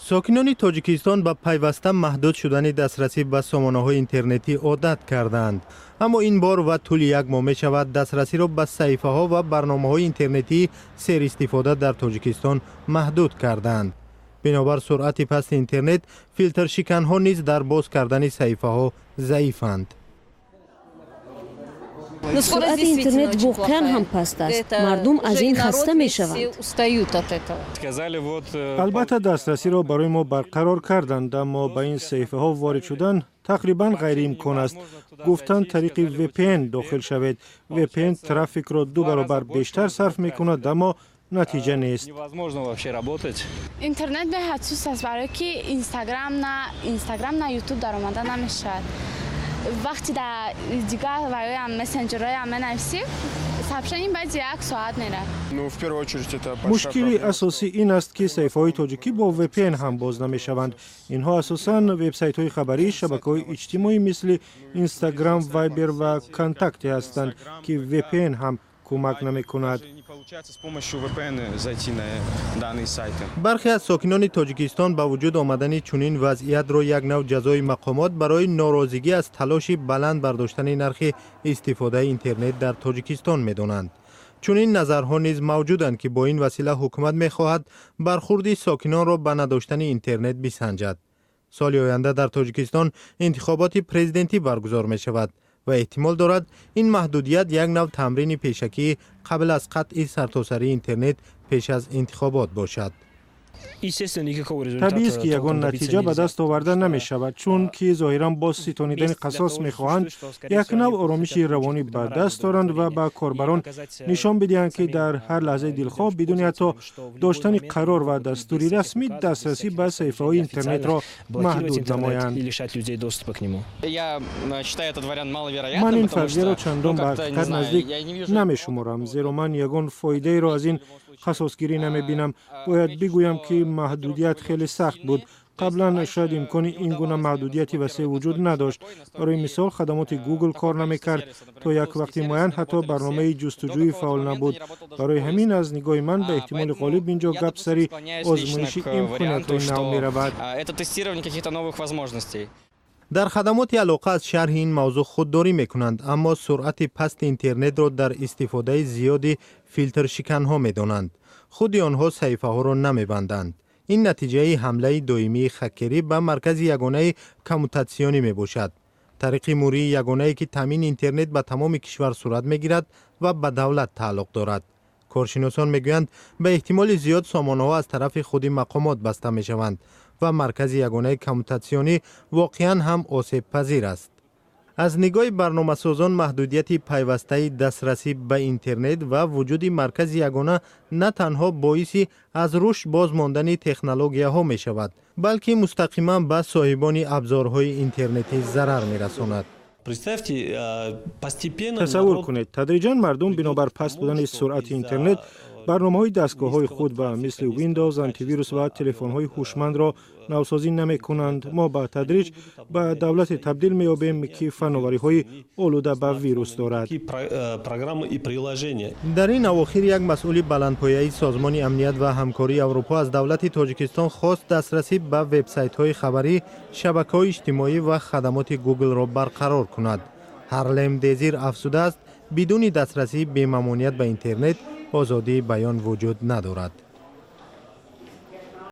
Сокинони Тоҷикистон ба пайваста маҳдуд шудани дастрасӣ ба сомонаҳои интернетӣ одат кардаанд, аммо ин бор ва тӯли як моҳ мешавад, дастрасиро ба саҳифаҳо ва барномаҳои интернетии серистифода дар Тоҷикистон маҳдуд кардаанд. Бинобар суръати пасти интернет, филтршиканҳо низ дар боз кардани саҳифаҳо заифанд. Суръати интернет воқеан ҳам паст аст, мардум аз ин хаста мешаванд. Албатта, дастрасиро барои мо барқарор карданд, аммо ба ин саҳифаҳо ворид шудан тақрибан ғайриимкон аст. Гуфтанд, тариқи VPN дохил шавед. VPN трафикро ду баробар бештар сарф мекунад, аммо натиҷа нест. Интернет беҳад суст аст, барое ки Инстаграм, на Инстаграм, на Ютуб даромада намешавад. Вақте дар дигар ваёям, мессенҷерҳоям менависӣ, сообщение баъди як соат мерад. Мушкили асосӣ ин аст, ки саҳифаҳои тоҷикӣ бо VPN ҳам боз намешаванд. Инҳо асосан вебсайтҳои хабарӣ, шабакаҳои иҷтимоӣ мисли Инстаграм, Вайбер ва Контакте ҳастанд, ки VPN ҳам кӯмак намекунад. Бархе аз сокинони Тоҷикистон ба вуҷуд омадани чунин вазъиятро як нав ҷазои мақомот барои норозигӣ аз талоши баланд бардоштани нархи истифодаи интернет дар Тоҷикистон медонанд. Чунин назарҳо низ мавҷуданд, ки бо ин васила ҳукумат мехоҳад бархурди сокинонро ба надоштани интернет бисанҷад. Соли оянда дар Тоҷикистон интихоботи президентӣ баргузор мешавад ва эҳтимол дорад, ин маҳдудият як нав тамрини пешакӣ қабл аз қатъи сартосарии интернет пеш аз интихобот бошад. Табиист, ки ягон натиҷа ба даст оварда намешавад, чун ки зоҳиран бо ситонидани қасос мехоҳанд як нав оромиши равонӣ ба даст оранд ва ба корбарон нишон бидиҳанд, ки дар ҳар лаҳзаи дилхоҳ, бидуни ҳатто доштани қарор ва дастури расмӣ, дастрасӣ ба саҳифаҳои интернетро маҳдуд намоянд. Ман ин фарзияро чандон ба ҳақиқат наздик намешуморам, зеро ман ягон фоидаеро аз ин қасосгирӣ намебинам. Бояд бигӯям, ки маҳдудият хеле сахт буд. Қаблан шояд имкони ин гуна маҳдудияти васеъ вуҷуд надошт. Барои мисол, хадамоти Гугл кор намекард. То як вақти муайян ҳатто барномаи ҷустуҷӯӣ фаъол набуд. Барои ҳамин, аз нигоҳи ман, ба эҳтимоли ғолиб ин ҷо гап сари озмоиши имкониятҳои нав меравад. Дар хадамоти алоқа аз шарҳи ин мавзӯъ худдорӣ мекунанд, аммо суръати пасти интернетро дар истифодаи зиёди филтршиканҳо медонанд. Худи онҳо саҳифаҳоро намебанданд. Ин натиҷаи ҳамлаи доимии хакерӣ ба маркази ягонаи коммутатсионӣ мебошад, тариқи мурии ягонае, ки таъмини интернет ба тамоми кишвар сурат мегирад ва ба давлат тааллуқ дорад. Коршиносон мегӯянд, ба эҳтимоли зиёд сомонаҳо аз тарафи худи мақомот баста мешаванд ва маркази ягонаи коммутатсионӣ воқеан ҳам осебпазир аст. Аз нигоҳи барномасозон, маҳдудияти пайвастаи дастрасӣ ба интернет ва вуҷуди маркази ягона на танҳо боиси аз рушд боз мондани технологияҳо мешавад, балки мустақиман ба соҳибони абзорҳои интернетӣ зарар мерасонад. Тасаввур кунед, тадриҷан мардум бинобар паст будани суръати интернет барномаҳои дастгоҳҳои худ ба мисли Windows, антивирус ва телефонҳои ҳушмандро навсозӣ намекунанд. Мо ба тадриҷ ба давлате табдил меёбем, ки фановариҳои олуда ба вирус дорад. Дар ин авохир як масъули баландпояи Созмони амният ва ҳамкории Аврупо аз давлати Тоҷикистон хост, дастрасӣ ба вебсайтҳои хабарӣ, шабакаҳои иҷтимоӣ ва хадамоти Гуглро барқарор кунад. Ҳарлем Дезир афзудааст, бидуни дастрасии бемамоният ба интернет озодии баён вуҷуд надорад.